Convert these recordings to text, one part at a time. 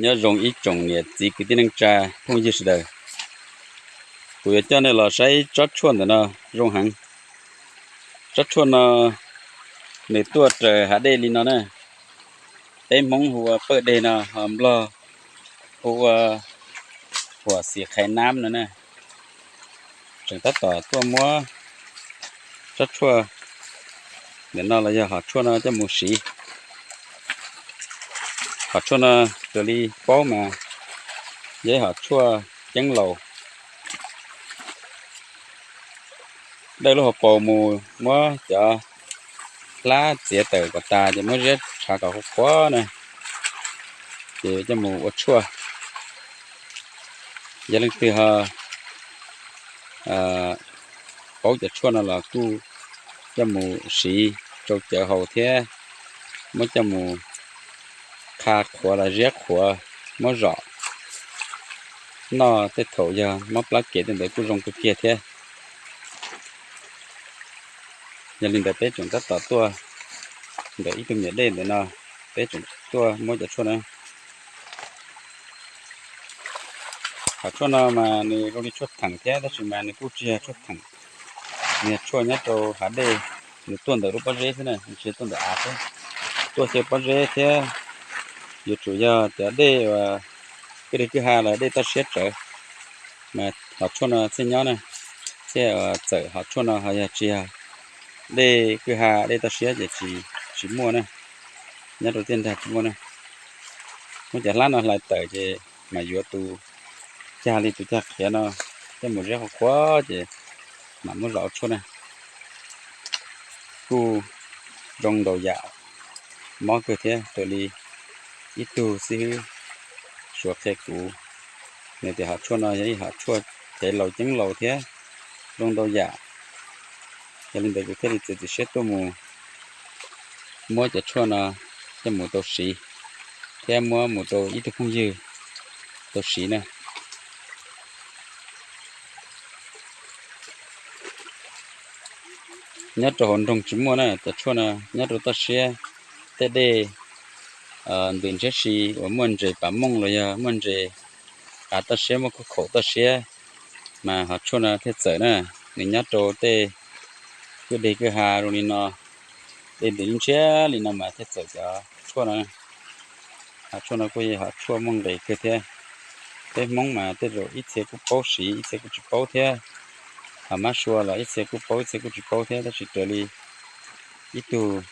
Nyob zoo ib tsoom niam txiv kwv tij neej tsa phooj ywg sawv daws. Kuv yuav coj nej los saib tsob tshuaj ntawm no zoo heev. Tsob tshuaj no nws tuaj raws hav dej li no na. Peb Hmoob hu ua pawj deg no, ho Nplog hu ua huam xim qhais nab no na. Tseem tab tom tuaj muab tsob tshuaj ntawm no los yog hom tshuaj no coj mus siv. Hom tshuaj no raws li paub mas yog ib hom tshuaj ceeb laus. Dawj lub hauv paus mus muab cov hlab txiav tawm kom tas ces muab ziab tshav kom qhuav qhuav na, ces coj mus ua tshuaj. Yog leej twg ho paub cov tshuaj no los kuj coj mus siv rau cawv haus thiab muab coj mus qha qhuav los ziab qhuav muab zom noj, tej thaum yog mob plab kev tej ntawd kuj zoo kawg kiag thiab. Yog li ntawd peb tseem tab tom tuaj ntawm ib tug me nyuam dej ntawm no, peb tseem tuaj muab cov tshuaj na. Hom tshuaj no mas nws zoo li tshuaj theem thiab tab sis mas nws kuj tsis yog tshuaj theem. Nws yog tshuaj nyob rau hav dej, nws tuaj ntawm lub pob zeb xwb na, nws tsis yog tuaj ntawm av thiab. Tuaj xyaw pob zeb thiab yuav tsum yog cov dej uas kwj deg kwj ha los dej toj siab tsawv mas hom tshuaj no thiaj nyob na, thiaj txawm. Hom tshuaj no ho yog tsis yog dej kwj ha dej toj siab ces tsis muaj na, nyob rau tiaj nrag tsis muaj na. Muab cov hlab no hlais tawm ces mam yuav tus cag li tus cag qhiav no coj mus ziab qhuav qhuav ces mam muab zom ua tshuaj na. Kuj zoo ntau yam, mob kawg thiab. Raws li ib tug xib hwb Suav qhia kuv, nws tias hom tshuaj no yog ib hom tshuaj thev laus ceeb laus thiab zoo ntau yam. Yog li ntawd kuv thiaj li txiav txim siab tuaj mus muab cov tshuaj no coj mus tau siv thiab muab mus rau ib tug phooj ywg tau siv na. Nyob rau hauv nroog tsis muaj na, cov tshuaj no nyob rau toj siab tej dej ntws ntshiab si uas muaj ntses pas mooj los yog muaj ntses av toj siab, muaj khaub khaum toj siab mas hom tshuaj no thiaj txawm na. Nws nyob rau tej kwj deg kwj ha zoo li no, dej ntws ntshiab li no mas thiaj txawm cov tshuaj no. Hom tshuaj no kuj yog hom tshuaj muaj nqis kawg thiab. Peb Hmoob mas tej zaum ib txhia kuj paub siv ib txhia kuj tsis paub thiab. Hom mab sua los ib txhia kuj paub ib txhia kuj tsis paub thiab, tab sis raws li ib tug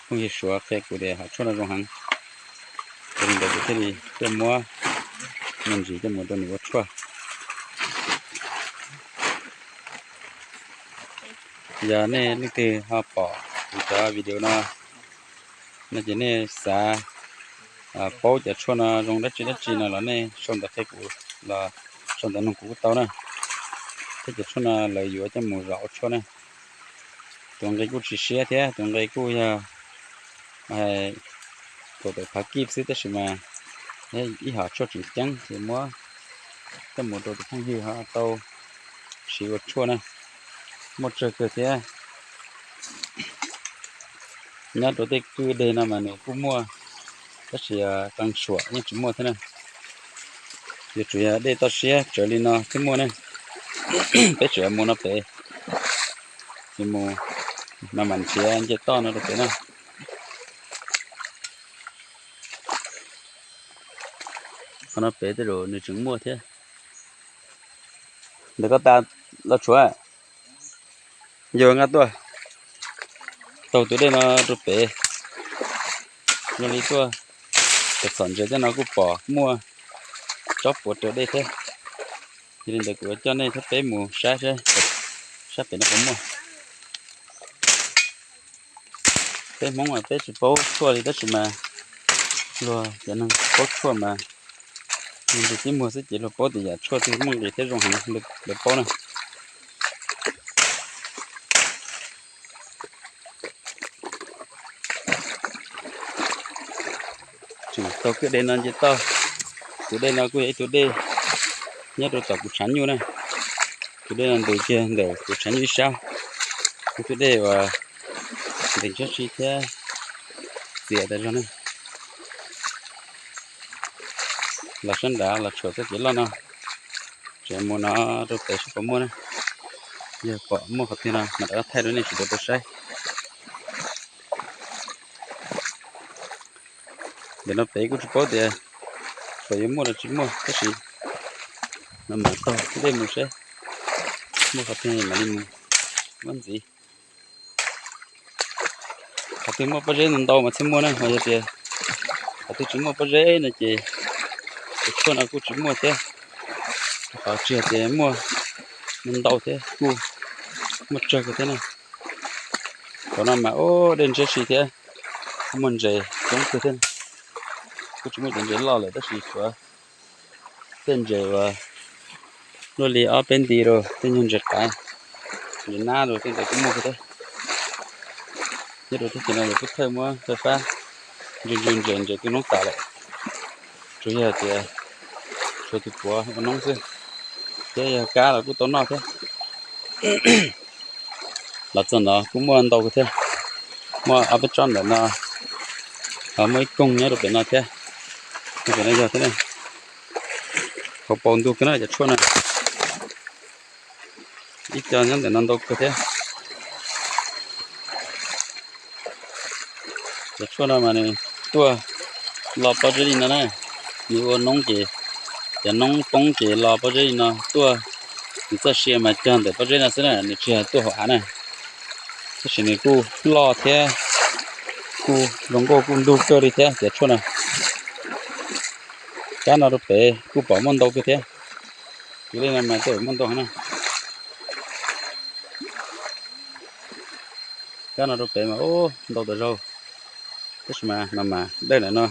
phooj ywg Suav qhia kuv tias hom tshuaj no zoo heev, ces li ntawd kuv thiaj li tuaj muab me ntsis coj mus rau nws ua tshuaj. Yog nej leej twg ho pom kuv cov video no, no ces nej xav paub cov tshuaj no zoo dab tsi dab tsi no los nej sau ntawv qhia kuv los sau ntawv nug kuv kuj tau na. Thiab cov tshuaj no lawv yuav coj mus zom ua tshuaj na. Tus nqi kuj tsis siab thiab, tus nqi kuj yog kaum tawm phav kib xwb, tab sis mas ib hom tshuaj tseem ceeb ces muab coj mus rau tus phooj ywg ho tau siv ua tshuaj na. Muaj tsawg kawg thiab. Nyob rau tej kwj deg no mas nws kuj muaj, tab sis qee suam yeej tsis muaj thiab na. Yuav tsum yog dej toj siab tsawv li no thiaj muaj ne. Peb tseem mus no pem, mus mas mam nrhiav nce toj no rau pem na. Qhov no pem tej zaum nws tseem muaj thiab. Ntawm koj tas los tshuav, yog nqa tuaj taug tus dej no rau pem. Zoo li tuaj txom ntses tej no kuj pom muaj tsob puav raws dej thiab. Yog li ntawd kuv coj nej thiab peb mus saib sab pem no puas muaj. Peb Hmoob mas peb tsis paub tshuaj li tab sis mas luag cov neeg paub tshuaj mas nws ntsis tib muag xwb ces luag paub tias yam tshuaj twg muaj nqis thiab zoo heev, lawv paub na. Tseem taug kwj deg no nce toj. Tus dej no kuj yog ib tug dej nyob rau tom kuv tshav nyuj na. Tus dej no ntws kiag ntawm kuv tshav nyuj ib sab. Ib tug dej uas ntev tshab si thiab txias tas zog na. Los sab nrad los tshuam txoj kev loj no, tseem mus no rau pem seb puas muaj na. Yog pom muaj qhov twg no mam rov thaij rau nej sawv daws tau saib. Ntawm no pem kuj tsis paub tias puas yuav muaj los tsis muaj tab sis no mam taug dej mus seb muaj qhov twg mam li mus muab ntxiv. Qhov twg muaj pob zeb ntau ntau mas thiaj muaj na, ho yog tias qhov twg tsis muaj pob zeb no ces tus tshuaj no kuj tsis muaj thiab. Qhov tsis hais tias muaj ntau thiab kuj muaj tsawg kawg thiab na. Thaum no mas ub dej ntshiab si thiab, muaj ntses coob kawg thiab. Kuj tsis muaj cov ntses loj lawm tab sis tshuav tej ntses uas luaj li ob peb nti rau tej nyuag ntses qav, ntses nab rau tej ntawd kuj muaj kawg thiab. Nyob rau teb chaws no lawv kuj thawj muab fais fab ntsws ntsws ntses ntses tu noob tas lawm, tsuas yog tias tshuav tus puav ua noob xwb, thiab yog kab los kuj tau noj thiab. Los txog no kuj muaj ntau kawg thiab, muaj ob peb tsob ntawm no, ho muaj ib koog nyob rau pem no thiab. Pem no yog thiab, hauv paus ntug kawg na cov tshuaj no. Ib co nyob ntawm no ntau kawg thiab. Cov tshuaj no mas nws tuaj lo pob zeb li no na, nws ua noob ces cov noob poob ces lo pob zeb li no tuaj. Nws txoj sia mas cog ntawm pob zeb no xwb na, nws tsis yog tuaj hauv av na. Tab sis nws kuj loj thiab kuj zoo nkauj kuj ntug kawg li thiab cov tshuaj no. Kab no rau pem kuj pom muaj ntau kawg thiab. Kwv dej no mas tej zaum muaj ntau heev na. Kab no rau pem mas ub ntau tas zaug, tab sis mas mas mas dawj ntawm no,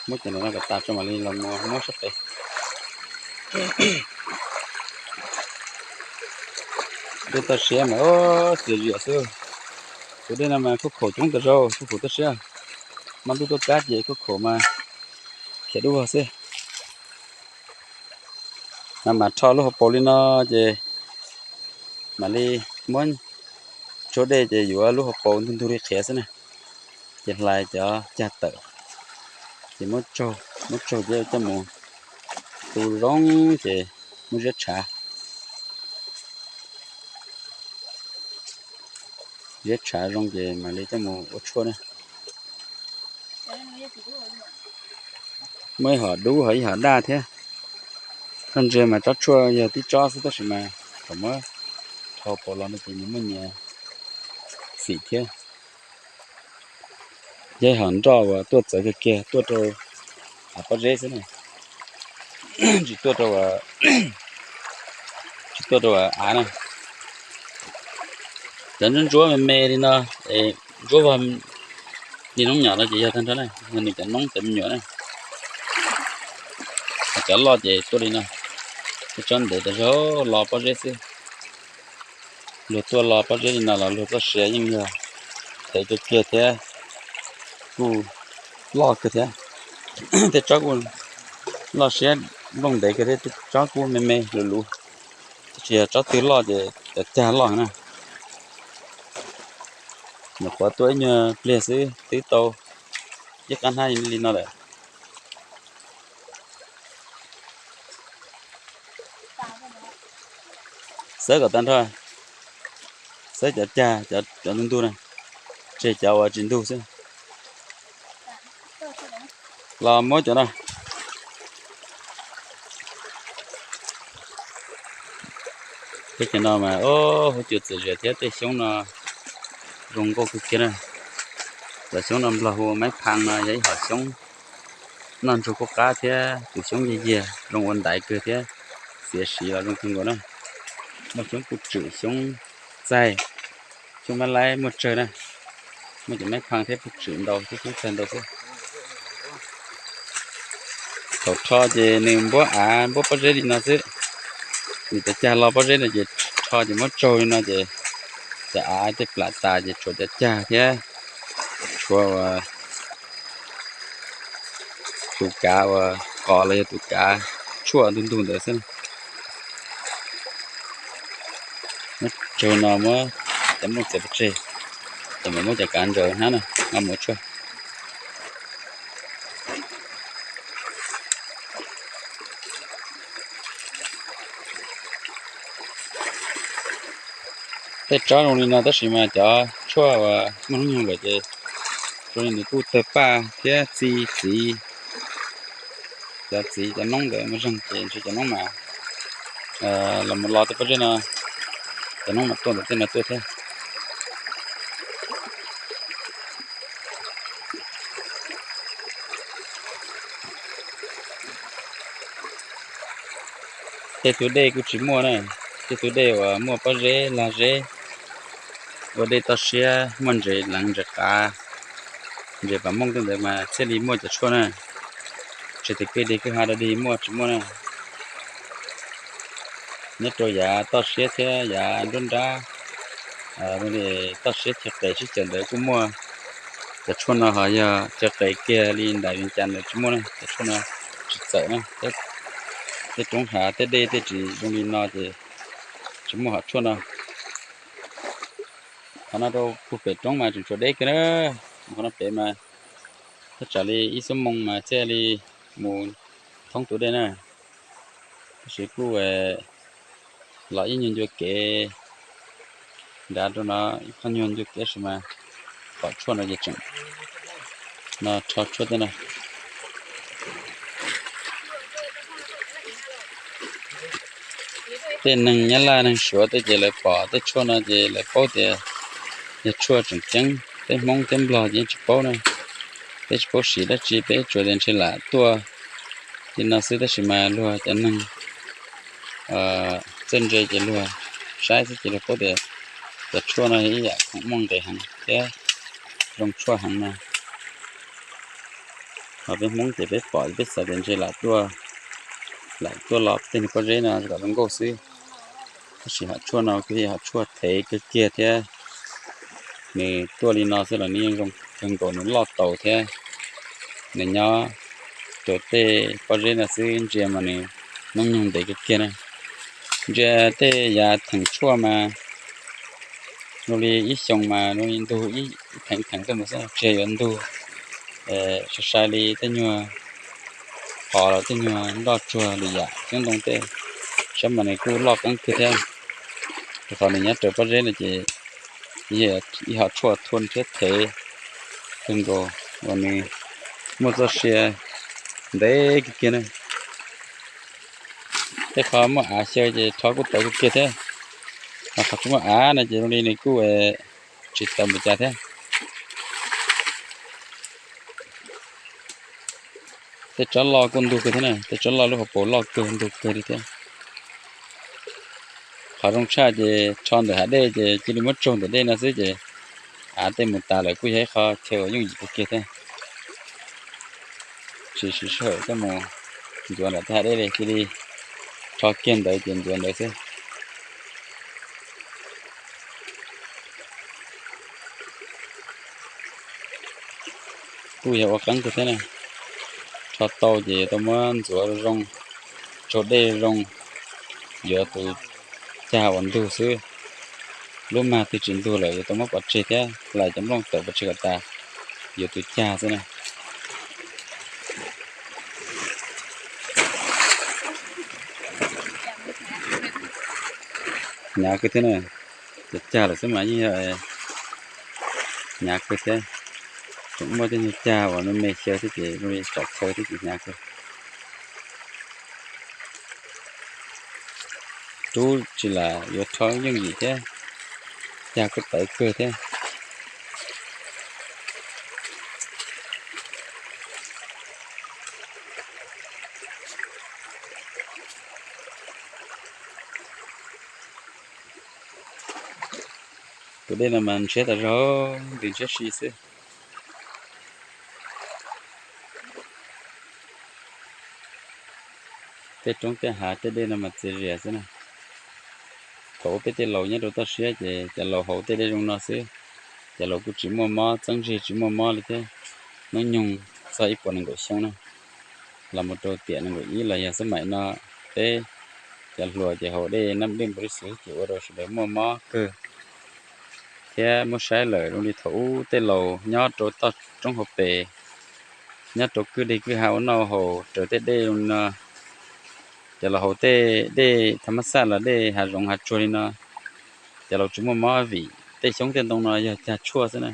muab cov ntawm no kom tas tso mam li los mus muab sab pem. Dej toj siab mas ub txias zias xwb. Kwv dej no mas khuab khaum coob tas zaug, khuab khaum toj siab, mas ntuj tuaj kab ces khuab khaum mas khiav dub vog xwb. Mas mam rho lub hauv paus li no ces mam li muab tsuag dej ces yuav lub hauv paus ntug ntug li qhiav xwb na. Ces hlais cov cag tawm, ces muab tsaug, muab tsaug ces coj mus tu zoo ces muab ziab tshav. Ziab tshav zoo ces mam li coj mus ua tshuaj na. Muaj ib hom dub ho ib hom daj thiab. Koj ntsia mas tsob tshuaj yog tib tsob xwb tab sis mas thaum muab rho paus los no ces nyias muaj nyias xim thiab. Yog ib hom nroj uas tuaj txawv kiag kiag tuaj rau av pob zeb xwb na, tsis tuaj rau, tsis tuaj rau av na. Cov ntsuab ntsuab me me li no, ntsuab vog li noob nyom no ces yog tag nrho na, yog nws cov noob cov me nyuam na. Cov loj ces tuaj li no, tej tsob ntev tas zog lo pob zeb xwb. Luag tuaj lo pob zeb li no los luag txoj sia yeej yog ntev kawg kiag thiab kuj loj kawg thiab. Tej tsob kuj loj siab nplooj ntev kawg thiab, tej tsob kuj me me luv luv, tab sis yog tsob twg loj ces cov cag loj na. Nyuam qhuav tuaj ib nyuag pliag xwb twb tau ib qab hnab li no lawm. Xawb kom tag nrho, xawb cov cag, cov ntug ntug na, tseg cov uas tsis ntug xwb. Los muab cov no. Teb chaws no mas huab cua txias zias thiab tej xyoob no zoo nkauj kawg kiag na. Cov xyoob no Nplog hu ua maib phaj no yog ib hom xyoob noj ntsuag kuj qab thiab tus xyoob yiag yiag zoo ua ntaiv kawg thiab, txiav siv los zoo kawg nkaus na. Muaj xyoob puj tswm, xyoob txaig, xyoob mab laib muaj tsawg na. Muaj cov maib phaj thiab puj tswm ntau thiab xyoob txaig ntau xwb. Thaum rho ces nws npuab av npuab pob zeb li no xwb. Nws cov cag lo pob zeb no ces rho ces muab tsaug li no ces cov av tej plam tas ces tshuav cov cag thiab tshuav tus kav uas qos los yog tus kav tshuaj ntug ntug ntawd xwb. Muab tsaug no muab cov nplooj txiav pov tseg, ces mam muab cov kav ntsaws hnab na, mam mus ua tshuaj. Tej tsob zoo li no tab sis mas cov tshuaj uas muaj hnub nyoog lawm ces zoo li nws kuj tawg paj thiab txi txiv. Cov txiv cov noob ntawd muaj zeeg ces ntshe cov noob mas los mus lo tej pob zeb no, cov noob mas tuaj ntawm tej no tuaj thiab. Tej tus dej kuj tsis muaj na, tej tus dej uas muaj pob zeb lag zeb, ua dej toj siab muaj ntses leev ntses qav, ntses pas mooj tej ntawd mas thiaj li muaj cov tshuaj na. Tsis tias kwj deg kwj ha dog dig muaj tsis muaj na. Nyob rau yav toj siab thiab yav nruab nrab, toj siab chaw qes sib caws ntawd kuj muaj. Cov tshuaj no ho yog chaw qes kiag li nram Vias Cas ntawd tsis muaj na, cov tshuaj no tsis txawm na. Tej roob hav tej dej tej tsis zoo li no ces tsis muaj hom tshuaj no. Qhov no rau puag pem roob mas tseem tshuav deb kiag na, qhov no pem mas thaj tsam li ib xuab moos mas thiaj li mus thoob tus dej na. Tab sis kuj los ib nyuag ncua kev nrad rau no, ib qho nyuag ncua kev sis mas pom tshuaj no ces tseem no rho tshuaj tej no. Tej neeg Nyab Laj neeg Suav tej ces lawv pom tej tshuaj no ces lawv paub tias yog tshuaj tseem ceeb. Peb Hmoob thiab Nplog ces yeej tsis paub na, peb tsis paub siv dab tsi, peb tsuas tias ntshe lam tuaj li no xwb tab sis mas luag cov neeg txawj ntse ces luag saib xwb ces luag paub tias cov tshuaj no yog ib yam khoom muaj nqis heev thiab zoo tshuaj heev no. Ho peb Hmoob ces peb pom peb xav tias ntshe lam tuaj, lam tuaj lo tej niag pob zeb no kom zoo nkauj xwb. Tab sis hom tshuaj no kuj yog hom tshuaj thev kawg kiag thiab. Nws tuaj li no xwb los nws yeej zoo kawg nkaus, nws loj taus thiab. Nws nyob rau tej pob zeb no xwb ntsia mas nws hnub nyoog ntev kawg kiag na. Ntsia tej yav theem tshuaj mas zoo li ib xyoos mas zoo li ntug ib theem theem tuaj mus xwb, tsis yog yuav ntug sai sai li tej nyuag qhov los tej nyuag nroj tsuag lwm yam xyoob ntoo tej, saib mas nws kuj loj qeeb kawg thiab. Rau qhov nws nyob raws pob zeb no ces ib hom tshuaj thua thiab thev kawg nkaus uas nws muaj txoj sia ntev kawg kiag na. Tej qhov muaj av xyaw ces rho kuj tawv kawg kiag thiab, ho qhov tsis muaj av no ces zoo li nws kuj tsis tawv npaum cas thiab. Tej tsob loj kuj ntug kawg thiab na, tej tsob loj lub hauv paus loj kawg ntug kawg li thiab. Qhov zoo tshaj ces rho ntawm hav dej ces cia li muab tsaug ntawm dej no xwb ces av tej mus tas lawm kuj yog ib qho chaw uas yooj yim kawg kiag thiab. Tsis siv sij hawm coj mus ntxuav nram tej hav dej li, cia li rho kiag ntawd ces ntxuav ntawd xwb. Kuj yog ua qeeb kawg thiab na. Rho tau ces yuav tau muab ntxuav zoo, tsaug dej zoo, yuav tus cag uas ntug xwb. Lub mag twg tsis ntug lawm yuav tau muab pov tseg thiab hlais cov nplooj tawm pov tseg kom tas, yuav tus cag xwb na. Hnyav kawg thiab na, cov cag lawm xwb mas yeej yog hnyav kawg thiab. Tseem muaj tej nyuag cag uas me me xyaw thiab ces zoo li tsam chaw thiab ces hnyav kawg. Rub tsis lam yuav rho yooj yim thiab, cag kuj tawv kawg thiab. Tus dej no mas ntshiab tas zog, ntws ntshiab si xwb. Tej roob tej hav tej dej no mas txias zias xwb na. Thaum ub peb tej laus nyob rau toj siab ces cov laus haus tej dej zoo no xwb. Cov laus kuj tsis muaj mob, txeeb zig tsis muaj mob li thiab. Hnub nyoog txog ib puas nees nkaum xyoo na, los mus rau tiam nees nkaum ib los yog xab maim no, peb cov hluas ces haus dej nab dej npaum li xwb ces ua rau sawv daws muaj mob kawg. Thiab muab saib lawm zoo li thaum ub tej laus nyob rau toj roob hauv pes, nyob rau kwj deg kwj ha ua noj haus raws tej dej zoo li no. Cov laus haus tej dej tha mab xaj los dej hav zoov hav tsuag li no, Cov laus tsis muaj mob vim tej xyoob tej ntoo no yog cag tshuaj xwb na,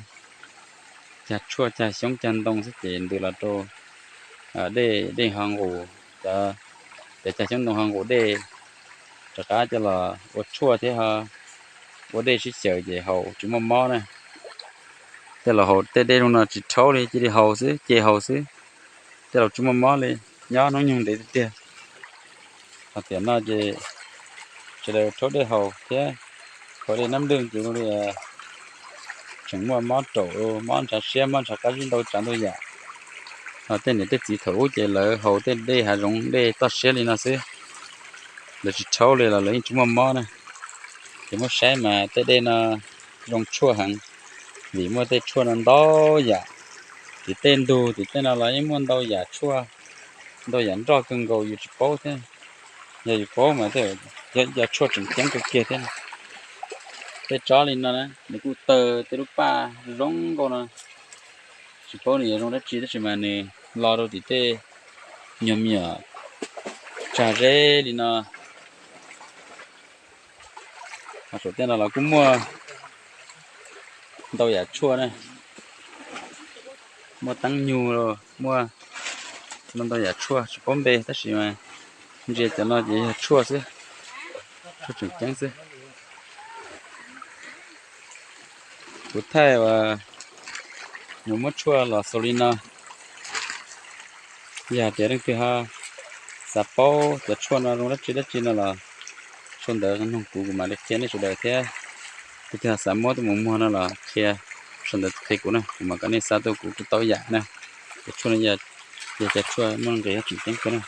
cag tshuaj cag xyoob cag ntoo xwb ces ntws los rau dej, dej ho nqus, cov cag xyoob ntoo ho nqus dej rov qab coj los ua tshuaj thiab ho ua dej sib xyaw ces haus tsis muaj mob na. Tej laus haus tej dej zoo no tsis rhaub li, cia li haus xwb, ces haus xwb, tej laus tsis muaj mob li, nyob hnub nyoog ntev tiag tiag. Hos tiam no ces sawv daws rhaub dej haus thiab, haus dej nab lwj ces zoo li tseem muaj mob raum, mob ntshav siab, mob ntshav qab zib ntau tsav ntau yam. Hos tej niam tej txiv thaum ub ces lawv haus tej dej hav zoov dej toj siab li no xwb, lawv tsis rhaub li los lawv yeej tsis muaj mob na. Ces muab saib mas tej dej no zoo tshuaj heev, vim muaj tej tshuaj no ntau yam. Tim tej ntug tim tej no los yeej muaj ntau yam tshuaj, ntau yam nroj kawg nkaus yus tsis paub thiab. Yog yus paub mas tej yam tshuaj tseem ceeb kawg kiag thiab. Tej tsob li no na nws kuj tawg tej lub paj zoo nkauj no, tsis paub nws yog zoo dab tsi tab sis mas nws lo rau tim tej nyuag me nyuam tsag zeb li no. Hos saum tej no los kuj muaj ntau yam tshuaj na, muaj teeb nyug, muaj ntau ntau yam tshuaj tsis paub npe tab sis mas ntsia cov no ces yog tshuaj xwb, tshuaj tseem ceeb xwb. Kuv thaij uas mus muab tshuaj los xaus li no. Yog tias leej twg ho xav paub cov tshuaj no zoo dab tsi dab tsi no los sau ntawv nug kuv, kuv mam li qhia nej sawv daws thiab. Leej twg ho xav muab tuaj mus muag no los qhia, sau ntawv qhia kuv na, kuv mam kom nej xa tuaj kuv rau tau yam na. Cov tshuaj no yog cov tshuaj muaj nqis tseem ceeb kawg na.